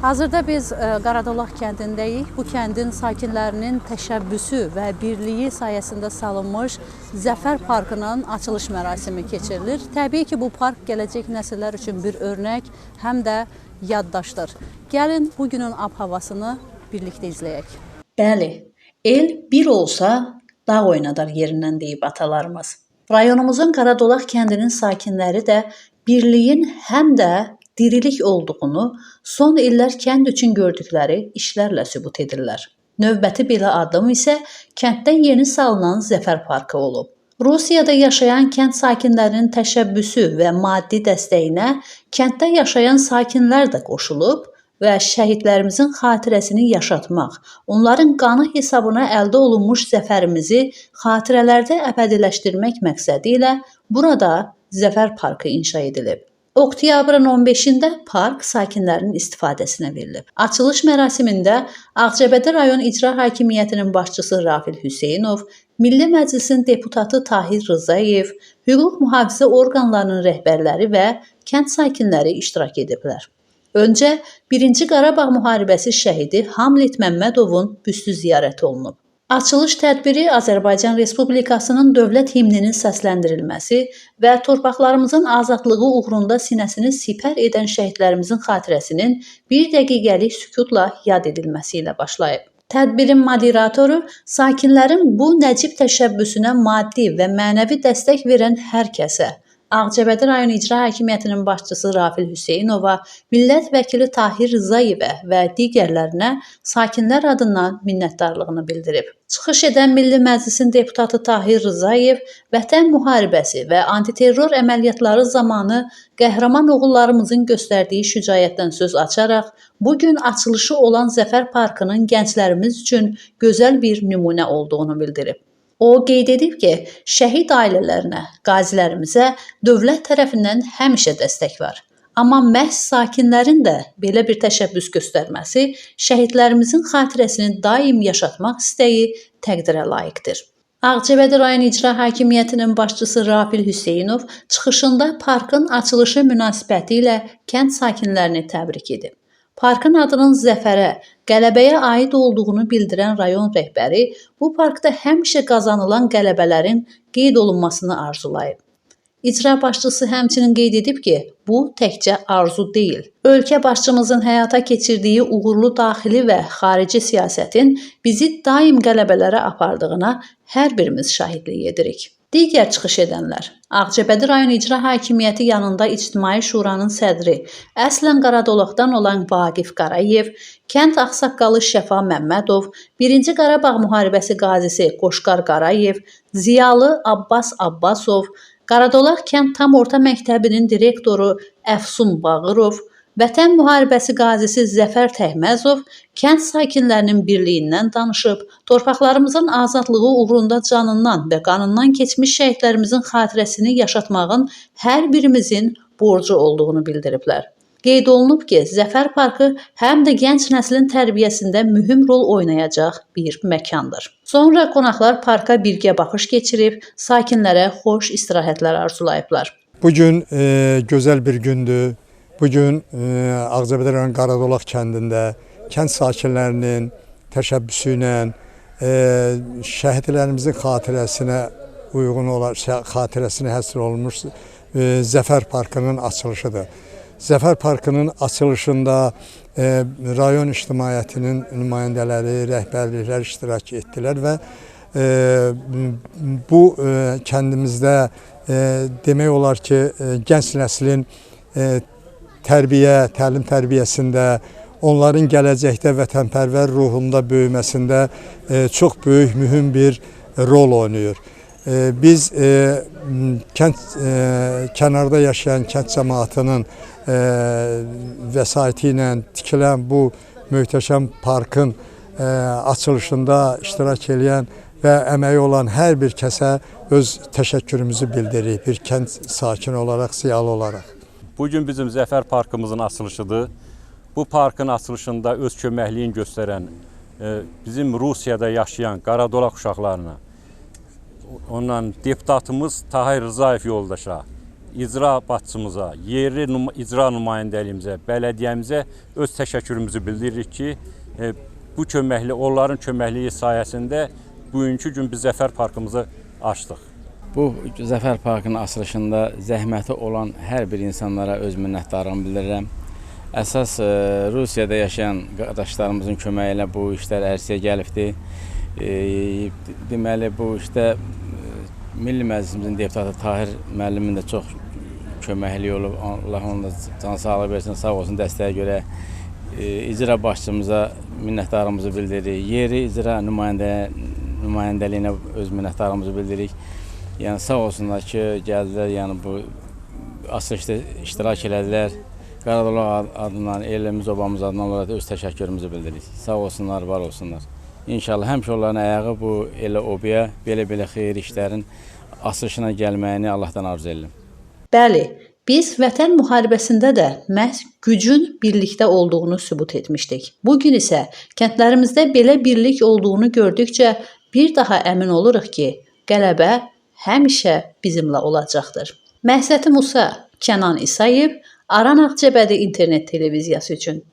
Hazırda biz Qaradolaq kəndindəyik. Bu kəndin sakinlərinin təşəbbüsü və birliyi sayəsində salınmış Zəfər Parkının açılış mərasimi keçirilir. Təbii ki, bu park gələcək nəsillər üçün bir örnək, həm də yaddaşdır. Gəlin bugünün ab-havasını birlikdə izləyək. Bəli, el bir olsa dağ oynadar yerindən deyib atalarımız. Rayonumuzun Qaradolaq kəndinin sakinləri də birliyin həm də dirilik olduğunu son illər kənd üçün gördükləri işlərlə sübut edirlər. Növbəti belə addım isə kənddə yeni salınan Zəfər Parkı olub. Rusiyada yaşayan kənd sakinlərinin təşəbbüsü və maddi dəstəyinə kənddə yaşayan sakinlər də qoşulub və şəhidlərimizin xatirəsini yaşatmaq, onların qanı hesabına əldə olunmuş zəfərimizi xatirələrdə əbədiləşdirmək məqsədi ilə burada Zəfər Parkı inşa edilib. Oktyabrın 15-də park sakinlərinin istifadəsinə verilib. Açılış mərasimində Ağcabədi rayon İcra Hakimiyyətinin başçısı Rafil Hüseynov, Milli Məclisin deputatı Tahir Rzayev, hüquq mühafizə orqanlarının rəhbərləri və kənd sakinləri iştirak ediblər. Öncə 1-ci Qarabağ müharibəsi şəhidi Hamlet Məmmədovun büstü ziyarəti olunub. Açılış tədbiri Azərbaycan Respublikasının dövlət himninin səsləndirilməsi və torpaqlarımızın azadlığı uğrunda sinəsini sipər edən şəhidlərimizin xatirəsinin bir dəqiqəlik sükutla yad edilməsi ilə başlayıb. Tədbirin moderatoru sakinlərin bu nəcib təşəbbüsünə maddi və mənəvi dəstək verən hər kəsə, Ağcabədi rayon İcra Hakimiyyətinin başçısı Rafil Hüseynova, millət vəkili Tahir Rzayevə və digərlərinə sakinlər adından minnətdarlığını bildirib. Çıxış edən Milli Məclisin deputatı Tahir Rzayev Vətən müharibəsi və antiterror əməliyyatları zamanı qəhrəman oğullarımızın göstərdiyi şücaətdən söz açaraq, bu gün açılışı olan Zəfər Parkının gənclərimiz üçün gözəl bir nümunə olduğunu bildirib. O qeyd edib ki, şəhid ailələrinə, qazilərimizə dövlət tərəfindən həmişə dəstək var. Amma məhz sakinlərin də belə bir təşəbbüs göstərməsi şəhidlərimizin xatirəsini daim yaşatmaq istəyi təqdirə layiqdir. Ağcabədi rayon İcra Hakimiyyətinin başçısı Rafil Hüseynov çıxışında parkın açılışı münasibəti ilə kənd sakinlərini təbrik edib. Parkın adının zəfərə, qələbəyə aid olduğunu bildirən rayon rəhbəri bu parkda həmişə qazanılan qələbələrin qeyd olunmasını arzulayıb. İcra başçısı həmçinin qeyd edib ki, bu təkcə arzu deyil. Ölkə başçımızın həyata keçirdiyi uğurlu daxili və xarici siyasətin bizi daim qələbələrə apardığına hər birimiz şahidlik edirik. Digər çıxış edənlər Ağcabədi rayon İcra Hakimiyyəti yanında İctimai Şuranın sədri, əslən Qaradolaqdan olan Vaqif Qarayev, kənd ağsaqqalı Şəfa Məmmədov, 1-ci Qarabağ müharibəsi qazisi Qoşqar Qarayev, ziyalı Abbas Abbasov, Qaradolaq kənd tam orta məktəbinin direktoru Əfsun Bağırov, Vətən müharibəsi qazisi Zəfər Təhməzov kənd sakinlərinin birliyindən danışıb, torpaqlarımızın azadlığı uğrunda canından və qanından keçmiş şəhidlərimizin xatirəsini yaşatmağın hər birimizin borcu olduğunu bildiriblər. Qeyd olunub ki, Zəfər Parkı həm də gənc nəslin tərbiyəsində mühüm rol oynayacaq bir məkandır. Sonra qonaqlar parka birgə baxış keçirib, sakinlərə xoş istirahətlər arzulayıblar. Bu gün gözəl bir gündür. Bugün Ağcabədi rayon Qaradolaq kəndində kənd sakinlərinin təşəbbüsü ilə şəhidlərimizin xatirəsinə uyğun olaraq xatirəsinə həsr olunmuş Zəfər Parkının açılışıdır. Zəfər Parkının açılışında rayon ictimaiyyətinin nümayəndələri, rəhbərliklər iştirak etdilər və bu kəndimizdə demək olar ki, gənc nəslin tərbiyə, təlim tərbiyəsində, onların gələcəkdə vətənpərvər ruhunda böyüməsində çox böyük, mühüm bir rol oynayır. Biz kənarda yaşayan kənd cəmaatının vəsaiti ilə tikilən bu möhtəşəm parkın açılışında iştirak eləyən və əməyi olan hər bir kəsə öz təşəkkürümüzü bildiririk bir kənd sakini olaraq, ziyalı olaraq. Bugün bizim Zəfər Parkımızın açılışıdır. Bu parkın açılışında öz köməkliyini göstərən bizim Rusiyada yaşayan Qaradolaq uşaqlarına, ondan deputatımız Tahir Rzayev yoldaşa, icra başçımıza, yerli icra nümayəndəliyimizə, bələdiyyəmizə öz təşəkkürümüzü bildiririk ki, bu köməkli, onların köməkliyi sayəsində bugünkü gün biz Zəfər Parkımızı açdıq. Bu Zəfər Parkının açılışında zəhməti olan hər bir insanlara öz minnətdarlığımı bildirirəm. Əsas Rusiyada yaşayan qardaşlarımızın köməyi ilə bu işlər ərsəyə gəlibdir. Deməli, bu işdə Milli Məclisimizin deputatı Tahir müəllimin də çox köməkliyi olub. Allah onun da can sağlığı versin, sağ olsun dəstəyə görə. İcra başçımıza minnətdarlığımızı bildiririk. Yeri icra nümayəndəliyinə öz minnətdarlığımızı bildiririk. Yəni sağ olsunlar ki, gəldilər, yəni bu açılışda iştirak elədilər. Qaradolaq adından, elimiz, obamız adından onlara da öz təşəkkürümüzü bildiririk. Sağ olsunlar, var olsunlar. İnşallah həmişə onların ayağı bu elə obaya, belə-belə xeyir işlərin açılışına gəlməyini Allahdan arzu edirəm. Bəli, biz Vətən müharibəsində də məhz gücün birlikdə olduğunu sübut etmişdik. Bu gün isə kəndlərimizdə belə birlik olduğunu gördükcə bir daha əmin oluruq ki, qələbə həmişə bizimlə olacaqdır. Məhsəti Musa, Kənan İsayev, Aran Ağcabədi internet televiziyası üçün.